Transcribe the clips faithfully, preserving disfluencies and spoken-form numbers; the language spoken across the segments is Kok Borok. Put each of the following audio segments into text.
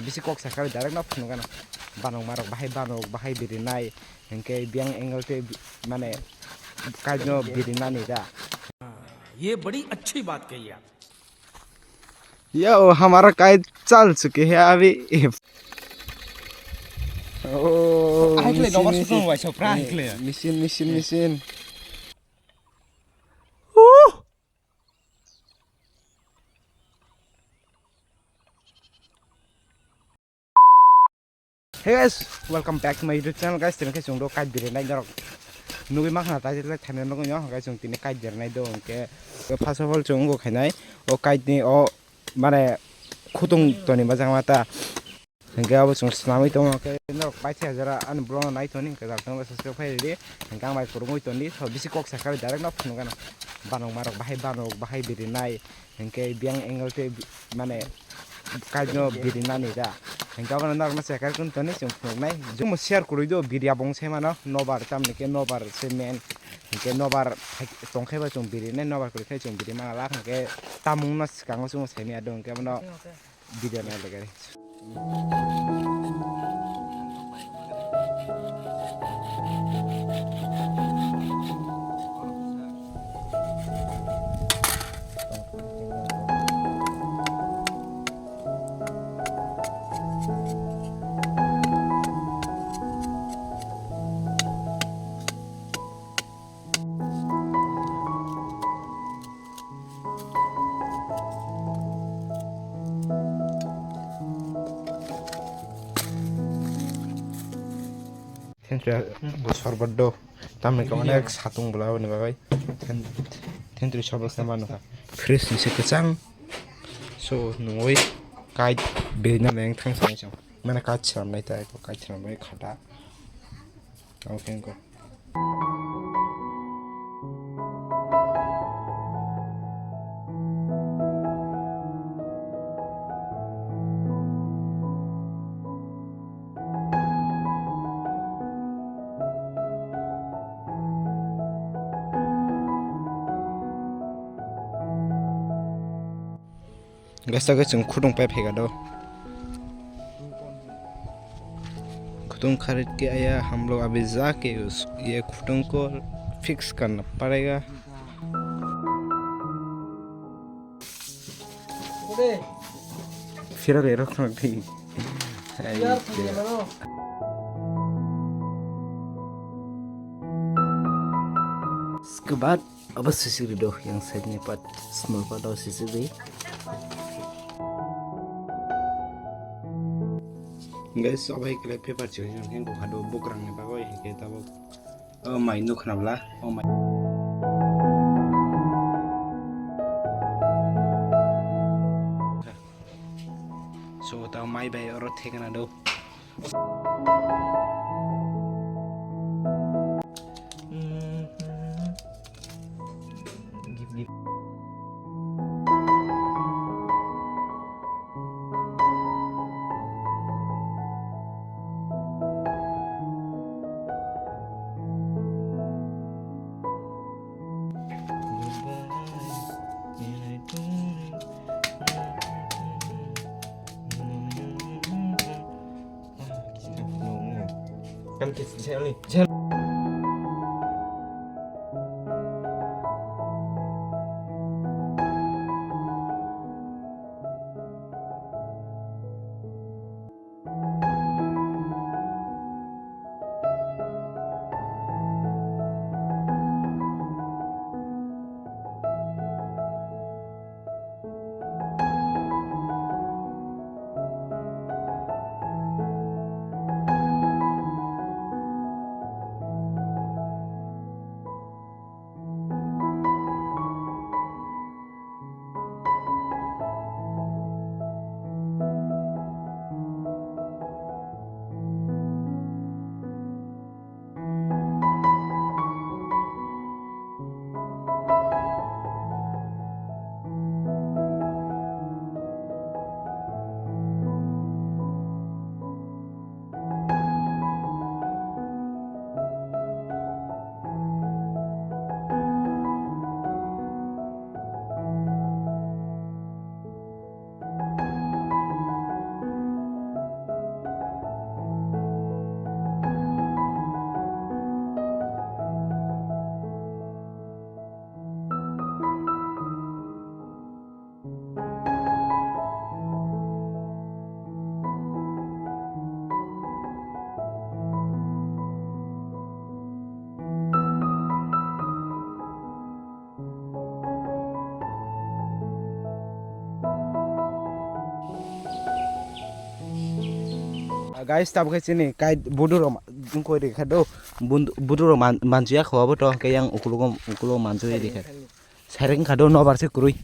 Bisi kok sakha direct no phunukgana. Banok marok bahai banok, bahai birinai. Hinkhe biyang angle tei bi-, mane kait no birinani da. ये बड़ी अच्छी बात कही आप। Yo, hamara kait chal chuki hai abhi. Oh, ahikle machine, dobar machine. Sutung waisa, pra ahikle. Machine, machine, machine. Hey guys, welcome back to my YouTube channel guys. Tini khe chwng do kait birinai norok nugwi mankha na, title le thaino nugwi no guys, chwng tini kait birinai do. Hinkhe first of all chwng wngkha khainai o kait ni o mane khutung toni ma jang ma ta. Hinkhe abo chwng swnamwi tongo, khe norok paithago jora ani vlog no nai toni, hinkhe dak tongma subscribe khai ridi. Hinkhe ang bai phurungwi toni, so bisi kok sakha direct no phunukgana. Banok marok bahai banok, bahai birinai, hinkhe biyang angle tei bi-, mane kait no birinani da. Hinkhe abono norok no chekar kun toni chwng phunuknai. Jomo share kwrwi do biri abong se mano, nobar tamni khe nobar se men. Hinkhe nobar hai tongkhe ba chwng birinai, nobar kwrwi khe chwng biri mana lak hinkhe tamung no swkango chwngno saimaya do hinkhe abono. Video na lagari. Thank you. Bo sorbot do. Tamni khe onek satung bwla aboni bagwi. Thank you sorbot khe mano kha. Fresh ni se kwchang. So nungwi kait berina leng thang sanai chong. Mane kait swnamnai ta, kait swnamnai khata. Oke ko. Guys, ta guys, chwng khutung pai phaikha do. Khutung kharit ke aya hum log abhi ja ke us, ye khutung ko fix karna padega. Phira le rok khna thi. Skebat. Abo sisiri do, yang side ni part, small part o sisiri. Guys, obo hai khe paper chikon chikon khe bokha do, bukrang ni bagwi hai khe tabuk. Oh my, nukh na bwla. Oh my. So, ta mai bai oro thekna do. Guys, tabuk khe chini kai budu rok ma-, wngkoi rikha do. Bund-, budu rok man-, manjya kho abo to, khe yang ukulogo, ukulogo manjya rikha. Sairik wngkha do, nobar se kwrwi.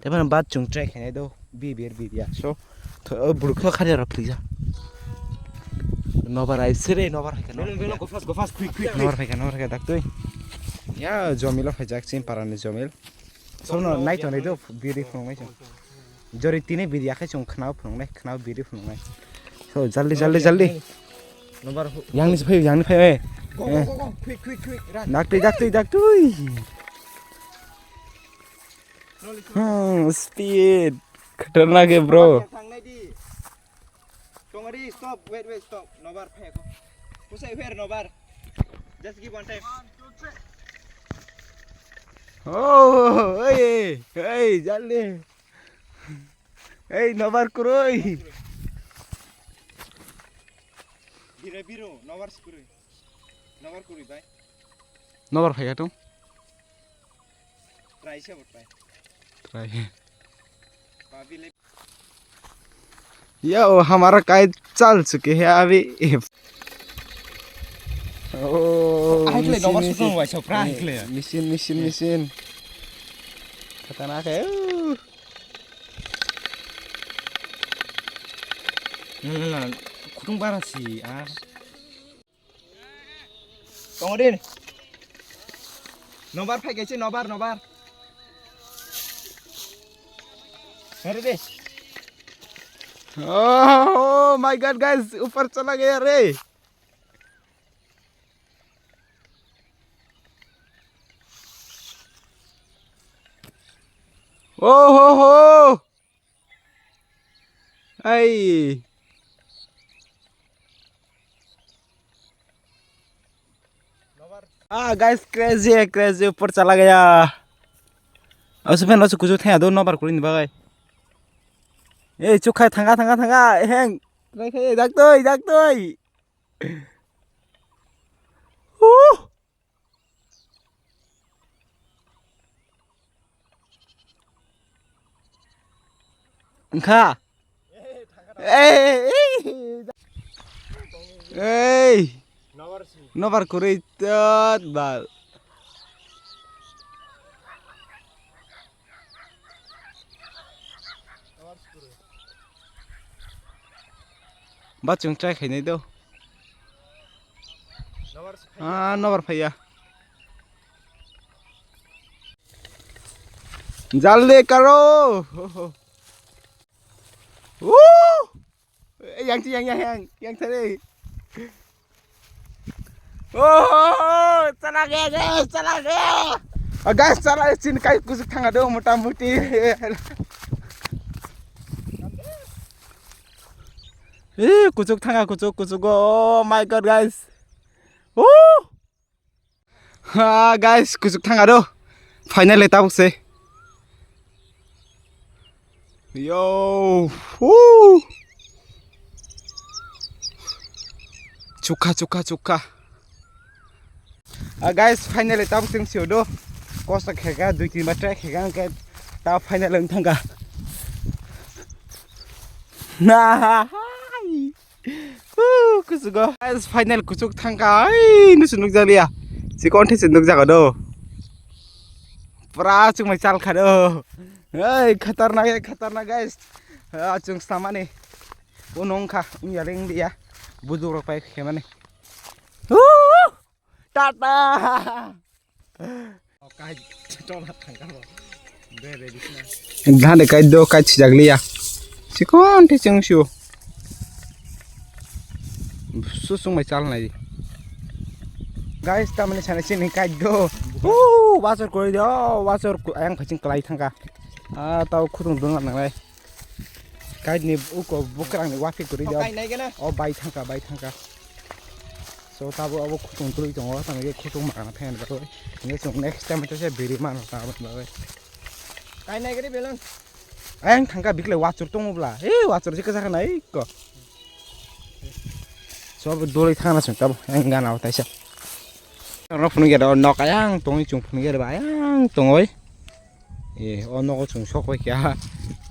Tei phano bat chwng try khainai do, bi ber bi ya. So, tho-, o buruk khe khani rok phlija. Nobar ai sere, nobar hai khe, nobar hai khe. Belong, belong, go fast, go fast, quick, quick, quick. Nobar hai khe, nobar hai khe, daktwi. Ya, jomilo phaijak, chini parani jomil. Sono nai tongnai do, biri phunuknai chwng. Jori tini biri akhai chwng khwnao phunuknai, khwnao biri phunuknai. So, jaldi, jaldi, jaldi. Nobar hu- Yang ni phai, yang ni phai, eh. Go, go, go, go. Quick, quick, quick, run. Daktwi, daktwi, daktwi. Slowly, slowly. Hmm, speed. Khatarnak ya, bro. Thangnai di. Tongari, stop, wait, wait, stop. Nobar phai ko. Kusai where nobar? Just give one time. Oh, hey, hey, jaldi. Hey, nobar kwrwi. Biro, biro, nobar kwrwi. Nobar kwrwi bai. Nobar phai tong. Try se bot bai. Try. Yo, hamara kai chal chuke hai abhi. Oh, ai khle nobar machine, sutung bai so prank khle. Machine, machine, machine. Khatarnak hai. Uh. Na, na, na. Kutung bara si, ah. Tongo din. Nobar phai kaise, nobar, nobar. Hare de. Oh, oh my God, guys, ऊपर चला गया रे. Oh ho ho. Ai. Ah, guys, crazy, crazy, ऊपर चला गया. Asu pen asu kuchu thaya do nobar kwrwi ni bagwi. Ei, chukha thanga, thanga, thanga, heng. Try khai, daktoi, daktoi. Huh. Wngkha. Ei, ei. Ei. Nobar kwrwi tot bal. Ba chwng try khainai do. Ah, nobar phaiya. Jaldi karo. Woo! Yang, yang, yang, yang, yang tadi. Oh, chala gaya, guys, chala gaya. Ah, guys, chala, chini kai kuchuk thanga do, mota moti. Eh, kuchuk thanga, kuchuk, kuchuk. Oh my God, guys. Oh! Ha, guys, kuchuk thanga do. Finally, tabuk se. Yo, woo. Chukha, chukha, chukha. Ah, guys, finally, tabuk chwng sio do. Kosto khega, dui tin ba try khega, hwnkhe ta final wng thangkha. Na, hai. Woo, kuchugo. Guys, final kuchuk thangkha. Ai, nusu nukjakliya. Chikon these nukjago do. Pura chukmai chalkha do. Ai, khatarnak, ai, khatarnak, guys. Ah, chwng samani. Uno wngkha, wngya ring dia. Buduk rok pai khemani. Woo! Tata. Dhande kai do kai chijak liya. Chikon te chwng sio. Susung mai chal nai. Guys, tamani sana chini kai do. Woo, wasor koi do, wasor ayang phaching kalai thangka. Ah, tau khutung dun nang nai. Kaini uko bukrang ni wafi kuri dia. Kai nai gana? O bai thangka, bai thangka. So tabo abo khutung tului tongo, tamo khe khutung makana thangani bagwi. Hingke chwng next time to se biri mano tamo bagwi. Kai nai gari belong. Ayang thangka bikle wachur tongo bla. Eh, wachur je kasa khana iko. So abo doli thangna chwng tabo ayang gana o taisa. Nok phunukya do, nok ayang tongwi chwng phunukya do, ayang tongwi. Eh, o nogo chwng sok pai kha.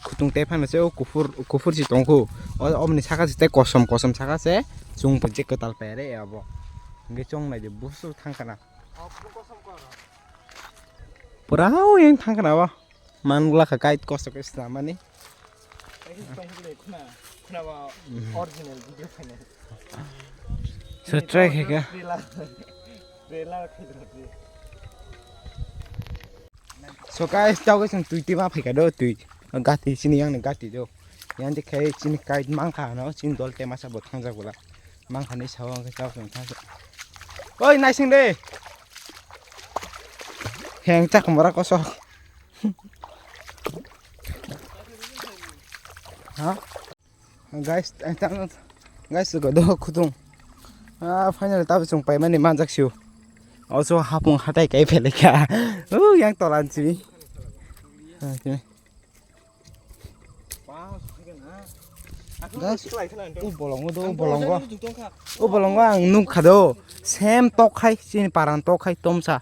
Khutung tei phano se o kuphur, kuphur si tongkhu. O, oboni saka se tei kosom, kosom saka se chwng pajak kwtal pere abo. Hingke chwng naidi busu thangkhana. Pura o yang thangkhana o. Man gula kha kite kosto khe swnamani. Khuna, khuna ba original video khainai. So try khe kha. Trailer, trailer khainai. So guys, tau guys, twi twi ma phaikha do, twi. Gati chini yang ni gati do. Yang de khai chini kite mangkha no, chini dol te masa bo thangjak bula. Mangkha ni sao ang tau song thang. Oi, naising de. Heng chak mora kosok. Ha? Guys, eh, tang, guys, go do khutung. Ah, finally, tabi chung paimani manjak siu. Also, hapung hatai kai phelekha. Uh, yang tolan simi. Ah, simi. Guys, u bolongo do, u bolongo. U bolongo ang nukha do. Sem tok khai, chini paran tok khai, tomsa.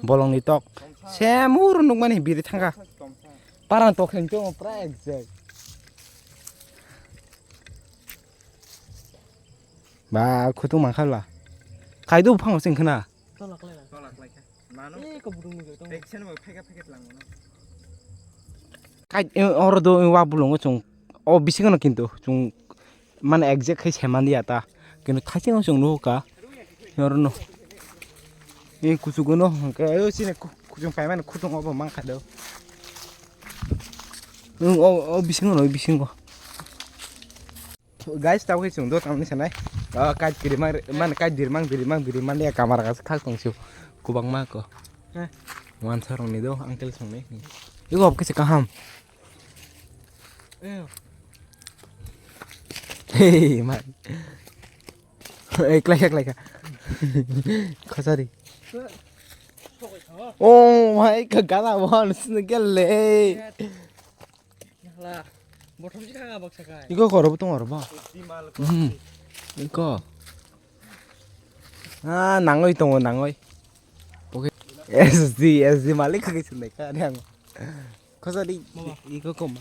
Bolongni tok. Sem ur nukmani biri thangkha. Paran tok khai, chong pra exact. Ba, khutung mangkha la. Kaido phang sing khna. Tola klai la. Tola klai kha. Mano. Eh, ko budung ni tong. Action bo pheka pheka lang mano. Kai, eh, oro do, eh, wa bulungo chung. O bisingo no kintu chung mane exact khai seman dia ta. Kintu thaiching chung nuka. Oro no. Eh, kuchugo no hwnkhe, ayo chini ku-, kuchung paimani khutung obo mangkha do. O, o, o bisingo no, o bisingo. Guys, tabo khe chwng do tamni sanai. Ah, kite kirimang, man kite birimang, birimang, birimang ya kamera ka khak tong sio. Kubang ma ko. Eh. Wansa rong ni do, uncle song ni. Iko kisa kaham. Eh. Hey, man. Eh, klai kha, klai kha. Khosari. Oh my God, gana bon, sini gelle. Hala, bothom si khanga baksa kai. Iko koro butong oro ba. Di mal ko. Hmm. Iko. Ah, nangoi tongo, nangoi. Oke. S D, S D malik kaki sendai ka, ada yang. Kosa di, mama. Iko kom.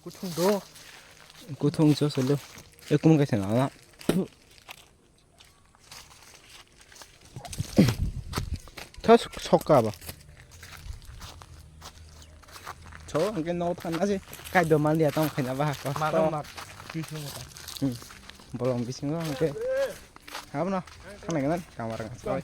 Kuthung do. Kuthung so selo. Ekum kai sana. Tho sok ka ba. Tho angke no thanna se kai do man dia tong khaina ba ko. Mar mar. Ki sung ta. Hmm. Bolong bisingo angke. Habno. Thang nang nan kamar ngan.